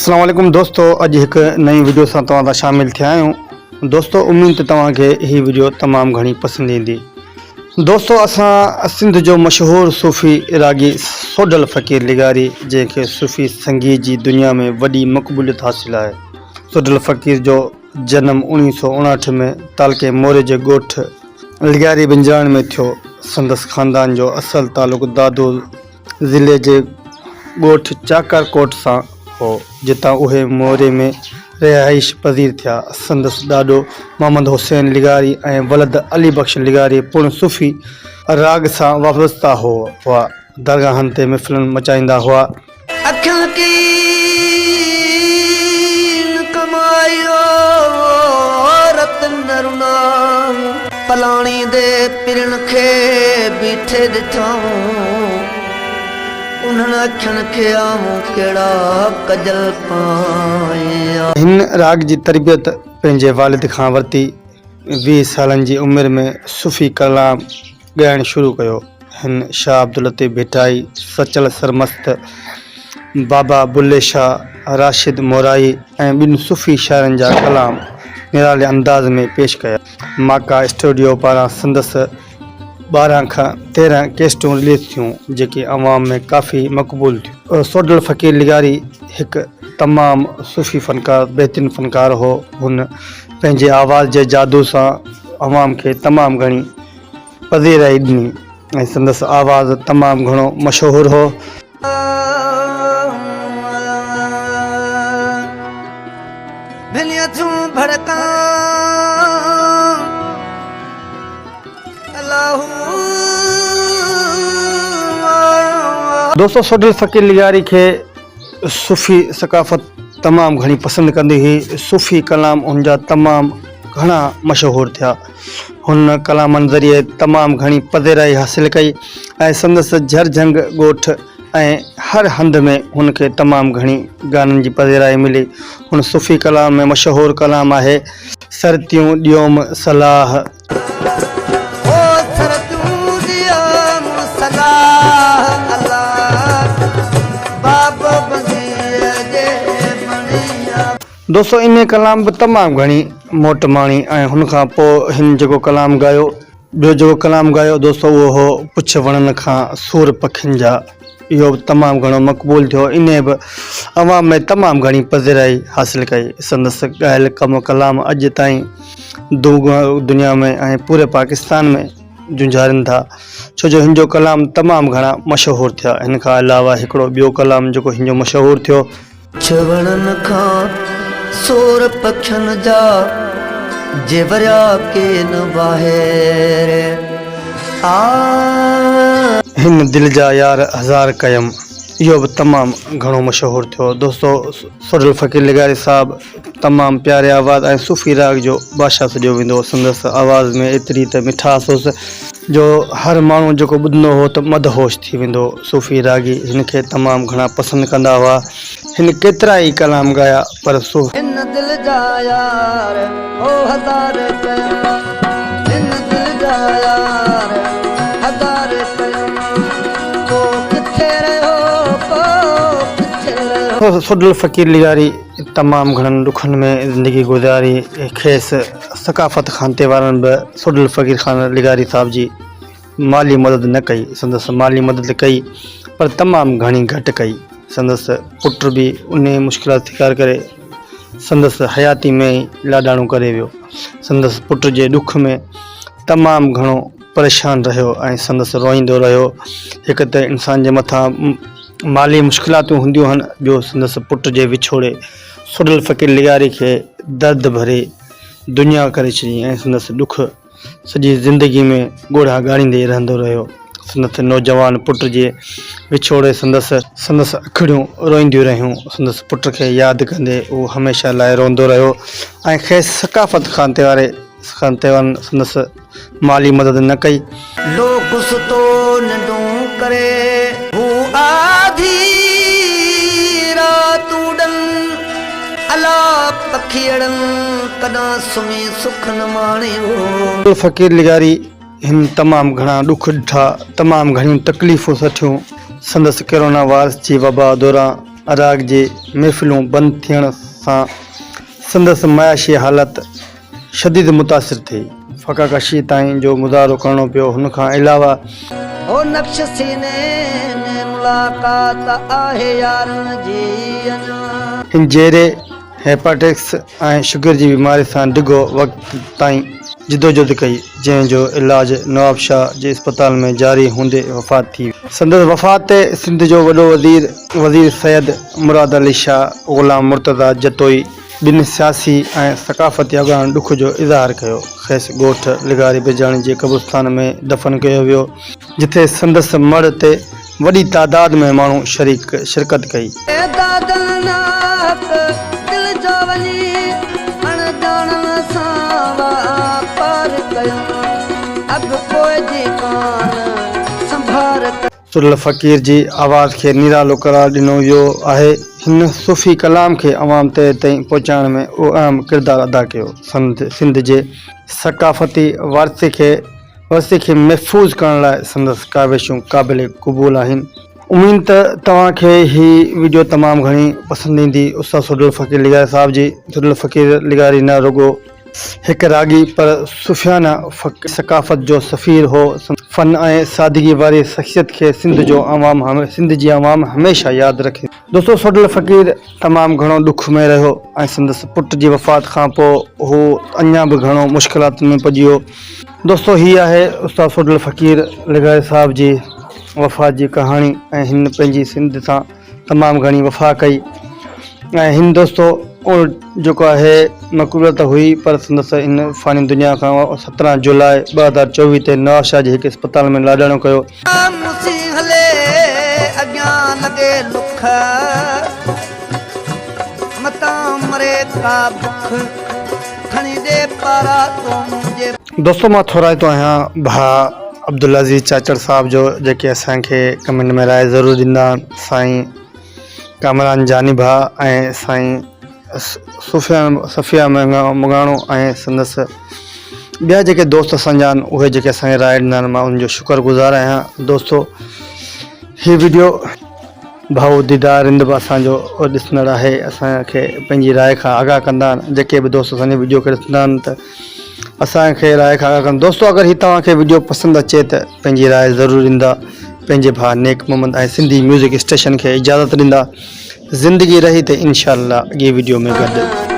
اسلام عليڪم دوستو اڄ هڪ نئين وڊيو سان توهان سان شامل ٿيا آهيون دوستو اميد ته توهان کي هي وڊيو تمام گهڻي پسند ايندي دوستو اسان سنڌ جو مشهور صوفي راڳي سوڍل فقير لغاري جنهن کي صوفي سنگيت جي دنيا ۾ وڏي مقبوليت حاصل آهي سوڍل فقير جو جنم 1959 ۾ تعلقي موري جي ڳوٺ لغاري بنجراڻ ۾ ٿيو سندس خاندان جو اصل تعلق دادو ضلعي جي ڳوٺ چاڪر ڪوٽ سان هو، جتان اهي موري ۾ رهائش پذير ٿيا. سندس ڏاڏو محمد حسين لغاري ۽ ولد علي بخش لغاري پڻ صوفي راڳ سان وابسته هئا. درگاهن تي محفلون مچائيندا هئا. اکين ڪين ڪمايو رت نه رنائون. پلاڻي the پرين کي بيٺي ڏٺائون. انهن اکين کي آئون ڪهڙا ڪجل پايان. هن راڳ جي تربيت پنهنجي والد کان ورتي. 20 سالن جي عمر ۾ صوفي ڪلام ڳائڻ شروع ڪيو. هن شاهه عبداللطيف ڀٽائي، سچل سرمست، بابا بلي شاهه، راشد مورائي ۽ ٻين صوفي شاعرن جا ڪلام نرالي انداز ۾ پيش ڪيا. ماڪا اسٽوڊيو پاران سندس 12 کان 13 ڪيسٽون رليز ٿيون، جيڪي عوام ۾ ڪافي مقبول ٿيون. سوڍل فقير لغاري هڪ تمام صوفي فنڪار بهترين فنڪار هو. هن پنهنجي آواز جي جادو سان عوام کي تمام گهڻي پذيرائي ڏني ۽ سندس آواز تمام گهڻو مشهور هو. ڀليان ٿيون ڀڙڪان الله. دوستو سوڍل فقير لغاري کي صوفي ثقافت تمام گهڻي پسند ڪندي هئي. صوفي ڪلام هن جا تمام گهڻا مشهور ٿيا. هن ڪلامن ذريعي تمام گهڻي پذيرائي حاصل ڪئي ۽ سندس جهرجهنگ ڳوٺ ۽ هر هنڌ ۾ هن کي تمام گهڻي گانن جي پذيرائي ملي. هن صوفي ڪلام ۾ مشهور ڪلام آهي، سرتيون ڏيوم صلاح. او سرتيون ڏيوم صلاح الله باب بنديء جي بڻيا. دوستو انهي ڪلام به تمام گهڻي موٽ ماڻي ۽ هن کان پوء هن جيڪو ڪلام ڳايو ٻيو جيڪو ڪلام ڳايو دوستو اهو هو پڇ وڻن کان سور پکين جا اهو به تمام گهڻو مقبول ٿيو انهي به عوام ۾ تمام گهڻي پذيرائي حاصل ڪئي سندس ڳايل ڪم ڪلام اڄ تائين دنيا ۾ ۽ پوري پاڪستان ۾ جونجهارين ٿا ڇو جو هن جو ڪلام تمام گهڻا مشهور ٿيا هن کان علاوه هڪڙو ٻيو ڪلام جيڪو هن جو مشهور ٿيو ڇوڙن کان سور پکين جا، جي وريا ڪين واهير آ. هن دل جا يار هزار ڪيم اهو به تمام گهڻو مشهور ٿيو. دوستو سوڍل فقير لغاري صاحب تمام پياري آواز ۽ صوفي راڳ جو بادشاهه سڏيو ويندو هو. سندس آواز ۾ ايتري ته مٺاس هيس جو هر ماڻهو جيڪو ٻڌندو هو ته مدهوش ٿي ويندو هو. صوفي راڳي هن کي تمام گهڻا پسند ڪندا هئا. هن ڪيترائي ڪلام ڳايا پر صوف. هن دل جا يار هو هزار ڪيم هن دل جا يار هزار ڪيم ڪو ڪٿي رهيو ڪو ڪٿي رهيو. سوڍل فقير لغاري تمام گهڻن ڏکن ۾ زندگي گذاري کيس ثقافت کاتي وارن به سوڍل فقير خان لغاري صاحب جي مالي مدد نه ڪئي سندس مالي مدد ڪئي پر تمام گهڻي گهٽ ڪئي سندس پٽ به انهي مشڪلات شڪار ڪري سندس حياتي ۾ ئي لاڏاڻو ڪري ويو سندس پٽ جي ڏک ۾ تمام گهڻو پريشان رهيو ۽ سندس روئيندو رهيو هڪ ته انسان جي مٿان مالي مشڪلاتون هونديون هن ٻيو سندس پٽ جي وڇوڙي سوڍل فقير لغاري کي درد ڀري دنيا ڪري ڇڏي ۽ سندس ڏک سڄي زندگي ۾ ڳوڙها ڳاڙيندي رهندو رهيو. سندس نوجوان پٽ جي وڇوڙي سندس سندس اکڙيون روئينديون رهيون. سندس پٽ کي ياد ڪندي هو هميشه لاء روئندو رهيو ۽ کيس ثقافت کاتي واري کاتي وارن سندس مالي مدد نه ڪئي. لوڪ ستو ننڊون ڪري، هو آڌي رات اڏن. الا پکيئڙن ڪڏان سمهي سک نه ماڻيو. فقير لغاري هن تمام گهڻا ڏک ڏٺا، تمام گهڻيون تڪليفون سٺيون، سندس ڪرونا وائرس جي وبا دوران راڳ جي محفلون بند ٿيڻ سان سندس معاشي حالت شديد متاثر ٿي. فاقاڪشي تائين جو مظاهرو ڪرڻو پيو. هن کان علاوه. هو نقش سيني ۾ ملاقات آهي يارن جي اڃا. هن جيري، هيپاٽڪس ۽ شگر جي بيماري سان ڊگهو وقت تائين جدوجهد ڪئي، جنهن جو علاج نوابشاهه جي اسپتال ۾ جاري هوندي وفات ٿي وئي. سندس وفات تي سنڌ جو وڏو وزير وزير سيد مراد علي شاهه، غلام مرتضيٰ جتوئي، ٻن سياسي ۽ ثقافتي اڳواڻن ڏک جو اظهار ڪيو. کيس ڳوٺ لغاري بجاڻي جي قبرستان ۾ دفن ڪيو ويو، جتي سندس مڙهه تي وڏي تعداد ۾ ماڻهو شريڪ شرڪت ڪئي. دادل ناحق دل جو وڃي اڻ ڄاڻن سان واپار ڪيم اڳ پوء جي ڪان سنڀار ڪيم. سرل فقير جي آواز کي نرالو قرار ڏنو ويو آهي. هن صوفي ڪلام کي عوام تائين پهچائڻ ۾ اهم ڪردار ادا ڪيو. سنڌ جي ثقافتي ورثي کي ورثي کي محفوظ ڪرڻ لاء سندس ڪاوشون قابل قبول آهن. اميد ته توهان کي هي وڊيو تمام گهڻي پسند ايندي. استاد سوڍل فقير لغاري صاحب جي سوڍل فقير لغاري نه رڳو هڪ راڳي پر صوفيانه ثقافت جو سفير هو. فن ۽ سادگي واري شخصيت کي سنڌ جو عوام سنڌ جي عوام هميشه ياد رکندي. دوستو سوڍل فقير تمام گهڻو ڏک ۾ رهيو ۽ سندس پٽ جي وفات کان پوء هو اڃا به گهڻو مشڪلاتن ۾ پڄي ويو. دوستو هي آهي استاد سوڍل فقير لغاري صاحب جي وفات جي ڪهاڻي ۽ هن پنهنجي سنڌ سان تمام گهڻي وفا ڪئي ۽ هن دوستو جيڪو آهي مقبوليت هئي پر سندس هن فاني دنيا کان 17 جولاء 2024 تي نوابشاهه جي هڪ اسپتال ۾ لاڏاڻو ڪيو. مون سين هلي اڳيان لڳي لک، متان مري ڪا بک، کڻي ڏي پاراتو منهنجي. دوستو مان ٿورائتو آهيان ڀاء عبدالعزيز چاچڙ صاحب جو جيڪي اسان کي ڪمينٽ ۾ راء ضرور ڏيندا آهن سائين ڪامران جاني ڀاء ۽ سائين صوفيان صفيه مڱاڻو ۽ سندس ٻيا جيڪي دوست اسان جا آهن اهي جيڪي اسان کي راء ڏيندا آهن مان انهن جو شڪر گذار آهيان دوستو هي ويڊيو ڀائو ديدار رند به اسان جو ڏسندڙ آهي اسان کي پنهنجي راء کان آگاهه ڪندا آهن جيڪي به دوست اسان جي ويڊيو کي ڏسندا آهن ته اسان کي راء کان آگاهه ڪندا دوستو اگر هي توهان کي ويڊيو پسند اچي ته پنهنجي راء ضرور ڏيندا پنهنجي ڀاء نيڪ محمد ۽ سنڌي ميوزڪ اسٽيشن کي اجازت ڏيندا زندگي رهي ته انشاء الله اڳي ويڊيو ۾ گڏ.